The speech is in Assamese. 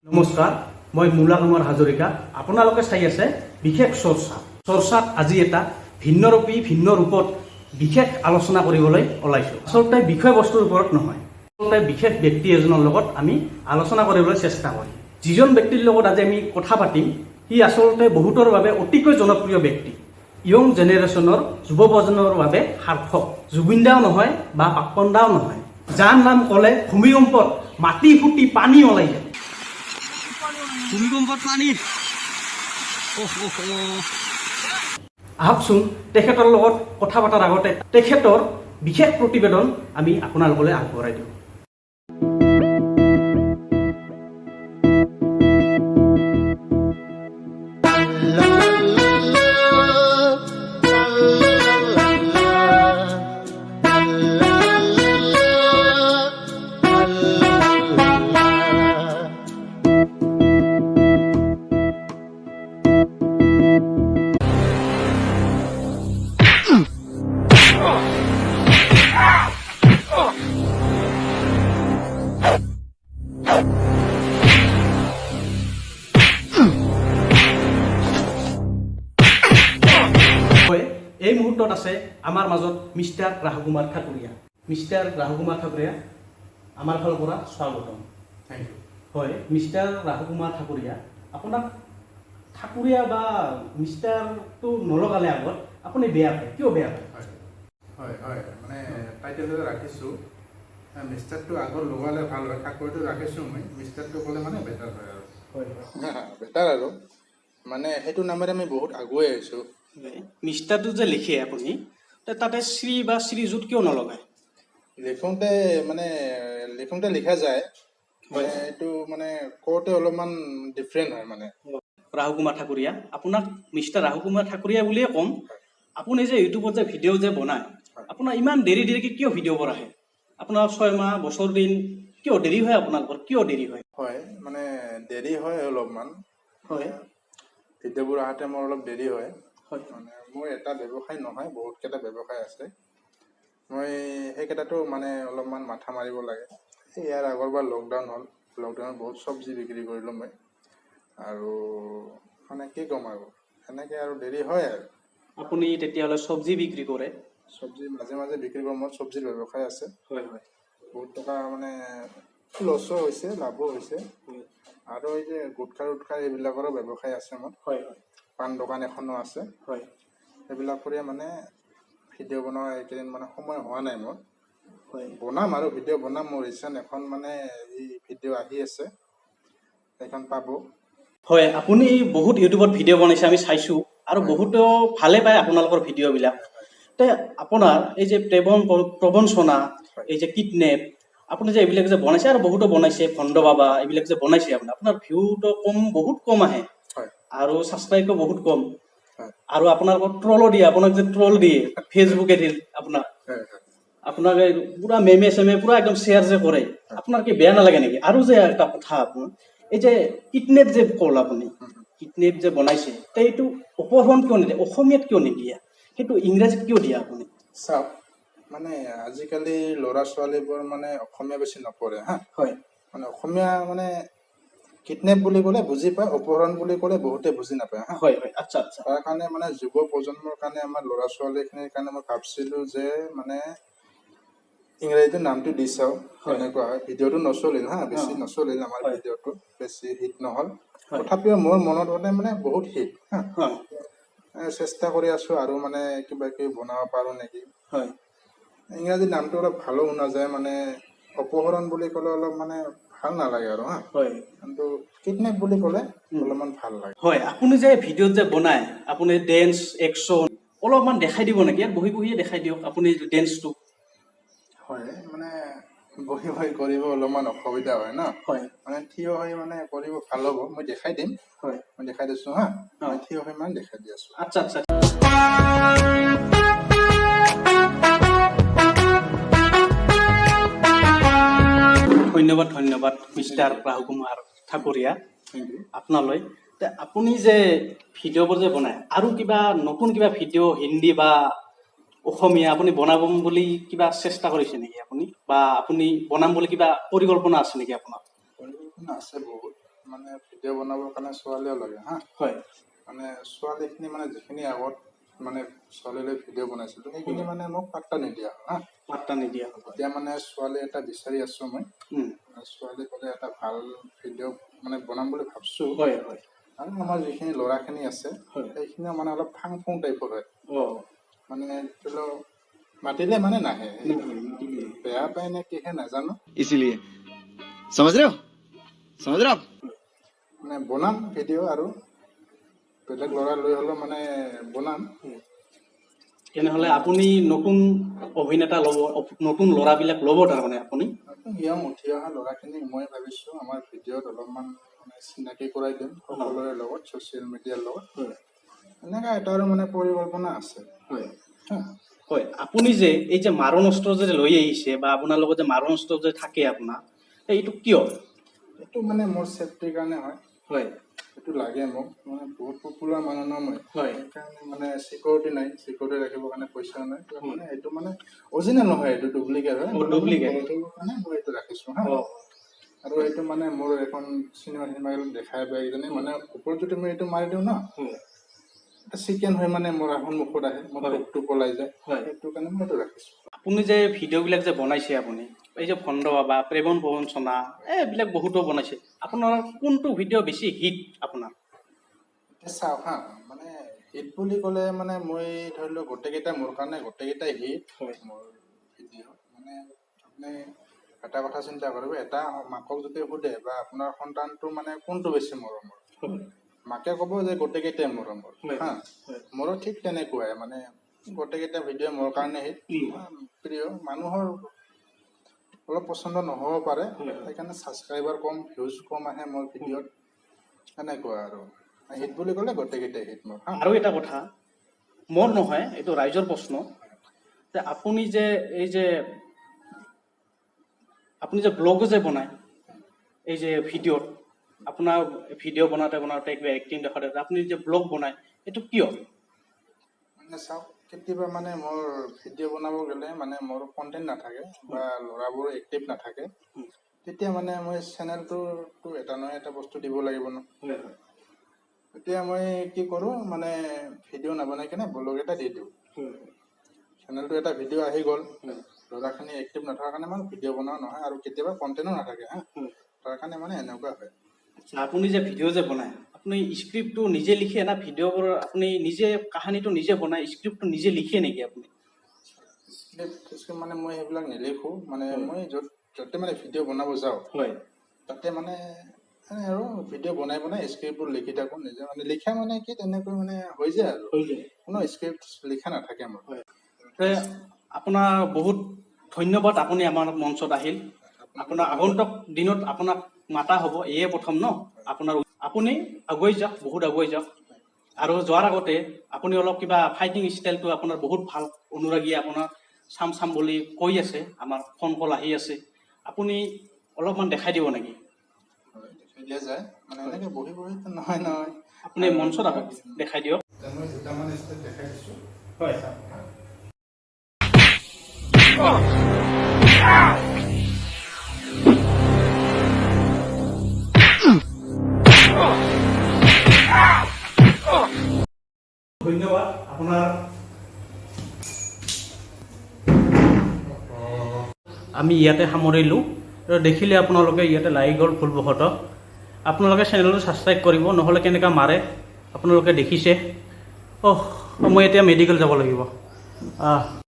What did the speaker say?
নমস্কাৰ, মই মূলা কুমাৰ হাজৰিকা। আপোনালোকে চাই আছে বিশেষ চৰ্চা। চৰ্চাত আজি এটা ভিন্নৰূপী ভিন্ন ৰূপত বিশেষ আলোচনা কৰিবলৈ ওলাইছোঁ। আচলতে বিষয়বস্তুৰ ওপৰত নহয়, আচলতে বিশেষ ব্যক্তি এজনৰ লগত আমি আলোচনা কৰিবলৈ চেষ্টা কৰিম। যিজন ব্যক্তিৰ লগত আজি আমি কথা পাতিম, সি আচলতে বহুতৰ বাবে অতিকৈ জনপ্ৰিয় ব্যক্তি, য়ং জেনেৰেশ্যনৰ যুৱ প্ৰজন্মৰ বাবে সাৰ্থক। জুবিন দাও নহয় বা পাপন দাও নহয়, যাৰ নাম ক'লে ভূমিকম্পত মাটি ফুটি পানী ওলাই যায়। ভূমিকম্পত পানী। আহকচোন, তেখেতৰ লগত কথা পতাৰ আগতে তেখেতৰ বিশেষ প্ৰতিবেদন আমি আপোনালোকলৈ আগবঢ়াই দিওঁ। হয়, এই মুহূৰ্তত আছে আমাৰ মাজত মিষ্টাৰ ৰাহুকুমাৰ ঠাকুৰীয়া। মিষ্টাৰ ৰাহুকুমাৰ ঠাকুৰীয়া, আমাৰ ফালৰ পৰা স্বাগতম। Thank you. হয়, মিষ্টাৰ ৰাহুকুমাৰ ঠাকুৰীয়া, আপোনাক ঠাকুৰীয়া বা মিষ্টাৰটো নলগালে আগত আপুনি বেয়া পায়, কিয় বেয়া পায়? হয় হয় হয় মানে টাইটেলটো ৰাখিছোঁ, মিষ্টাৰটো আগত লগালে ভাল হয়। ঠাকুৰটো ৰাখিছোঁ মই, মিষ্টাৰটো ক'লে মানে বেটাৰ হয় আৰু। হয়। বেটাৰ আৰু মানে সেইটো নামেৰে আমি বহুত আগুৱাই আহিছোঁ। মিষ্টাৰটো যে লিখে আপুনি, তাতে শ্ৰী বা শ্ৰীযুত কিয় নলগায়? লিখোঁতে মানে লিখোঁতে লিখা যায়, মানে এইটো মানে কওঁতে অলপমান ডিফাৰেণ্ট হয় মানে। ৰাহুকুমাৰ ঠাকুৰীয়া, আপোনাক মিষ্টাৰ ৰাহুকুমাৰ ঠাকুৰীয়া বুলিয়ে ক'ম। আপুনি যে ইউটিউবত যে ভিডিঅ' যে বনায়, আপোনাৰ ইমান দেৰি দেৰিকৈ কিয় ভিডিঅ'বোৰ আহে? আপোনাৰ 6 মাহ, বছৰ দিন কিয় দেৰি হয়? আপোনালোকৰ কিয় দেৰি হয়? হয়, মানে দেৰি হয় অলপমান। ভিডিঅ'বোৰ আহোঁতে মোৰ অলপ দেৰি হয়। মানে মোৰ এটা ব্যৱসায় নহয়, বহুতকেইটা ব্যৱসায় আছে। মই সেইকেইটাতো মানে অলপমান মাথা মাৰিব লাগে। এই ইয়াৰ আগৰবাৰ লকডাউন হ'ল, লকডাউনত বহুত চব্জি বিক্ৰী কৰিলোঁ মই। আৰু মানে কি ক'ম আৰু, সেনেকৈ আৰু দেৰি হয় আৰু। আপুনি তেতিয়াহ'লে চব্জি বিক্ৰী কৰে? চব্জি মাজে মাজে বিক্ৰী কৰোঁ। মোৰ চব্জিৰ ব্যৱসায় আছে। হয় হয় বহুত টকা মানে লছো হৈছে, লাভো হৈছে। আৰু এই যে গুটখা উটখা এইবিলাকৰো ব্যৱসায় আছে মোৰ। হয় হয় পাণ দোকান এখনো আছে। সেইবিলাক কৰিয়ে মানে ভিডিঅ' বনোৱা এইকেইদিন মানে সময় হোৱা নাই মোৰ। বনাম আৰু ভিডিঅ' বনাম। মোৰ ৰিচেণ্ট এখন মানে এই ভিডিঅ' আহি আছে, সেইখন পাব। হয়, আপুনি বহুত ইউটিউবত ভিডিঅ' বনাইছে, আমি চাইছোঁ আৰু বহুতো ভালে পায় আপোনালোকৰ ভিডিঅ'বিলাক। তে আপোনাৰ এই যে প্ৰবঞ্চনা, এই যে কিডনেপ, আপুনি যে এইবিলাক যে বনাইছে আৰু বহুতো বনাইছে, ভণ্ড বাবা, এইবিলাক যে বনাইছে, আপোনাৰ ভিউটো কম, বহুত কম আহে। আৰু ছাবস্ক্ৰাইবো বহুত কম। আৰু আপোনালোকৰ ট্ৰলো দিয়ে, আপোনাক যে ট্ৰল দিয়ে ফেচবুকে দিয়ে আপোনাক, হয় হয় আপোনাক এই পুৰা মেমে চেমে পুৰা একদম শ্বেয়াৰ যে কৰে, আপোনাৰ কি বেয়া নালাগে নেকি? আৰু যে এটা কথা, আপোনাৰ এই যে কিডনেপ যে ক'ল আপুনি, কিডনেপ যে বনাইছে, তে এইটো অপহৰণ কিয় নিদিয়ে? অসমীয়াত কিয় নিদিয়ে? সেইটো ইংৰাজীত কিয় দিয়ে আপুনি? চাওক, মানে আজিকালি ল'ৰা ছোৱালীবোৰ মানে অসমীয়া বেছি নপঢ়ে হা। মানে অসমীয়া মানে কিডনেপ বুলি ক'লে বুজি পায়, অপহৰণ বুলি ক'লে বহুতে বুজি নাপায় হা। হয় হয় আচ্ছা আচ্ছা তাৰ কাৰণে মানে যুৱ প্ৰজন্মৰ কাৰণে, আমাৰ ল'ৰা ছোৱালীখিনিৰ কাৰণে মই ভাবছিলোঁ যে মানে ইংৰাজীটো নামটো দি চাওঁ কেনেকুৱা হয়। ভিডিঅ'টো নচলিল হা, বেছি নচলিল আমাৰ। ভিডিঅ'টো বেছি হিট নহ'ল। তথাপিও মোৰ মনত হ'লে মানে বহুত হিট হা। চেষ্টা কৰি আছোঁ আৰু মানে কিবা কিবি বনাব পাৰোঁ নেকি। ইংৰাজী নামটো অলপ ভালো শুনা যায়, মানে অপহৰণ বুলি ক'লে অলপ মানে ভাল নালাগে আৰু হা। কিন্তু কিডনেপ বুলি ক'লে অলপমান ভাল লাগে। হয়, আপুনি যে ভিডিঅ'ত যে বনায়, আপুনি ডেন্স একশ্যন অলপমান দেখাই দিব নেকি? ইয়াত বহি বহিয়ে দেখাই দিয়ক আপুনি ডেন্সটো। হয়, মানে বহি বহি কৰিব অলপমান অসুবিধা হয় ন। মানে থিয় হৈ মানে কৰিব ভাল হ'ব। মই দেখাই দিম। মই দেখাই দিছোঁ হা। মই থিয় হৈ মানে দেখাই দি আছোঁ। আচ্ছা আচ্ছা ধন্যবাদ, ধন্যবাদ মিষ্টাৰ ৰাহুকুমাৰ ঠাকুৰীয়া। Thank you. আপোনালৈ তে আপুনি যে ভিডিঅ'বোৰ যে বনায়, আৰু কিবা নতুন কিবা ভিডিঅ' হিন্দী বা অসমীয়া আপুনি বনাব বুলি কিবা চেষ্টা কৰিছে নেকি আপুনি, বা আপুনি বনাম বুলি কিবা পৰিকল্পনা আছে নেকি আপোনাৰ? পৰিকল্পনা আছে বহুত। মানে ভিডিঅ' বনাবৰ কাৰণে ছোৱালীও লাগে হা। মানে ছোৱালীখিনি মানে যিখিনি আগত মানে ছোৱালীলৈ ভিডিঅ' বনাইছিলোঁ, সেইখিনি মানে মোক পাত্তা নিদিয়া হ'ল হা। পাত্তা নিদিয়া হ'ল। এতিয়া মানে ছোৱালী এটা বিচাৰি আছোঁ মই। ছোৱালী পালে এটা ভাল ভিডিঅ' মানে বনাম বুলি ভাবছোঁ। হয় হয় আৰু আমাৰ যিখিনি ল'ৰাখিনি আছে, সেইখিনিও মানে অলপ ফাং ফুং টাইপৰ হয়। মানে ধৰি লওক মাতিলে মানে নাহে, বেয়া পায় নে কিহে নাজানো। इसीलिए समझ रहे हो, समझ रहे हो आप? মানে বনাম ভিডিঅ' আৰু বেলেগ ল'ৰা লৈ হ'লেও মানে বনাম। তেনেহ'লে আপুনি নতুন অভিনেতা ল'ব, নতুন ল'ৰাবিলাক ল'ব তাৰমানে আপুনি? নিয়ম উঠি অহা ল'ৰাখিনিক মই ভাবিছোঁ আমাৰ ভিডিঅ'ত অলপমান মানে চিনাকি কৰাই দিম সকলোৰে লগত, ছ'চিয়েল মিডিয়াৰ লগত। এনেকুৱা এটা আৰু মানে পৰিকল্পনা আছে। হা। হয়, আপুনি যে এই যে মাৰণাস্ত্ৰ যে লৈ আহিছে বা আপোনাৰ লগত যে মাৰণাস্ত্ৰ যে থাকে আপোনাৰ, এইটো কিয়? এইটো মানে মোৰ ছেফটিৰ কাৰণে হয়। এইটো লাগে মোক, মানে বহুত পপুলাৰ মানুহ ন মই। সেইকাৰণে মানে চিকিউৰিটি নাই, চিকিউৰিটি ৰাখিবৰ কাৰণে পইচা নাই। মানে এইটো মানে অৰিজিনেল নহয়, এইটো ডুপ্লিকেট হয়। অ, duplicate। ঘৰত কাৰণে মই এইটো ৰাখিছোঁ হা। আৰু এইটো মানে মোৰ এখন চিনেমা চিনেমা দেখাই পাই কিজানি মানে ওপৰত যদি মই এইটো মাৰি দিওঁ ন, এটা চিকেন হৈ মানে মোৰ সন্মুখত আহে, মোৰ টোপটো পলাই যায়। সেইটো কাৰণে মই এইটো ৰাখিছোঁ। আপুনি যে ভিডিঅ'বিলাক যে বনাইছে, আপুনি এই যে ভণ্ড বাবা, প্ৰেমন প্ৰবঞ্চনা, এইবিলাক বহুতো বনাইছে, আপোনাৰ কোনটো ভিডিঅ' বেছি হিট আপোনাৰ? এতিয়া চাওক হা, মানে হিট বুলি ক'লে মানে মই ধৰি লওক গোটেইকেইটা মোৰ কাৰণে গোটেইকেইটাই হিট। মোৰ ভিডিঅ' মানে আপুনি এটা কথা চিন্তা কৰিব, এটা মাকক যদি সোধে বা আপোনাৰ সন্তানটো মানে কোনটো বেছি মৰমৰ, মাকে ক'ব যে গোটেইকেইটাই মৰমৰ। হা। মোৰো ঠিক তেনেকুৱাই, মানে গোটেইকেইটা ভিডিঅ' মোৰ কাৰণে হিট, প্ৰিয়। মানুহৰ অলপ পচন্দ নহ'ব পাৰে। সেইকাৰণে ছাবস্ক্ৰাইবাৰ কম, ভিউজ কম আহে মোৰ ভিডিঅ'ত, সেনেকুৱা আৰু। হিট বুলি ক'লে গোটেইকেইটাই হিট মোৰ হা। আৰু এটা কথা, মোৰ নহয়, এইটো ৰাইজৰ প্ৰশ্ন যে আপুনি যে এই যে আপুনি যে ব্লগ যে বনায়, এই যে ভিডিঅ'ত আপোনাৰ ভিডিঅ' বনাওঁতে বনাওঁতে কিবা এক্টিং দেখাওঁতে আপুনি যে ব্লগ বনায়, এইটো কিয়? মানে চাওক, কেতিয়াবা মানে মোৰ ভিডিঅ' বনাব গ'লে মানে মোৰ কণ্টেণ্ট নাথাকে বা ল'ৰাবোৰ এক্টিভ নাথাকে, তেতিয়া মানে মই চেনেলটোতো এটা নহয় এটা বস্তু দিব লাগিব ন। তেতিয়া মই কি কৰোঁ, মানে ভিডিঅ' নবনাই কিনে ব্লগ এটা দি দিওঁ। চেনেলটো এটা ভিডিঅ' আহি গ'ল। ল'ৰাখিনি এক্টিভ নথকাৰ কাৰণে মানে ভিডিঅ' বনোৱা নহয় আৰু কেতিয়াবা কণ্টেণ্টো নাথাকে হা, তাৰ কাৰণে মানে এনেকুৱা হয়। আচ্ছা, আপুনি যে ভিডিঅ' যে বনায়, আপুনি স্ক্ৰিপ্টটো নিজে লিখে না ভিডিঅ'বোৰ আপুনি নিজে কাহানীটো নিজে বনায়, স্ক্ৰিপ্টটো নিজে লিখে নেকি আপুনি? স্ক্ৰিপ্ট চিস্ক্ৰিপ্ট মানে মই সেইবিলাক নিলিখোঁ। মানে মই য'ত য'তে মানে ভিডিঅ' বনাব যাওঁ, তাতে মানে এনে আৰু ভিডিঅ' বনাই বনাই স্ক্ৰিপ্টবোৰ লিখি থাকোঁ নিজে। মানে লিখা মানে কি, তেনেকৈ মানে হৈ যায় আৰু। হৈ যায়। কোনো স্ক্ৰিপ্ট লিখা নাথাকে মোৰ। তে আপোনাৰ বহুত ধন্যবাদ, আপুনি আমাৰ মঞ্চত আহিল। আপোনাৰ আগন্তুক দিনত আপোনাক মাতা হ'ব, এয়ে প্ৰথম ন আপোনাৰ। আপুনি আগুৱাই যাওক, বহুত আগুৱাই যাওক। আৰু যোৱাৰ আগতে আপুনি অলপ কিবা ফাইটিং ষ্টাইলটো আপোনাৰ বহুত ভাল, অনুৰাগীয়ে আপোনাৰ চাম চাম বুলি কৈ আছে, আমাৰ ফোন কল আহি আছে, আপুনি অলপমান দেখাই দিব নেকি? হয়, দেখাই দিয়া যায়। মানে এনেকৈ বহি বহিতো নহয় নহয়। আপুনি মঞ্চত আহক, দেখাই দিয়ক। এতিয়া মই দুটামান ষ্টেপ দেখাই দিছোঁ। হয়। ধন্যবাদ আপোনাৰ। আমি ইয়াতে সামৰিলোঁ আৰু দেখিলে আপোনালোকে ইয়াতে লাগি গ'ল ভুলবশতঃ। আপোনালোকে চেনেলটো ছাবস্ক্ৰাইব কৰিব, নহ'লে কেনেকুৱা মাৰে আপোনালোকে দেখিছে। অহ, মই এতিয়া মেডিকেল যাব লাগিব। আহ।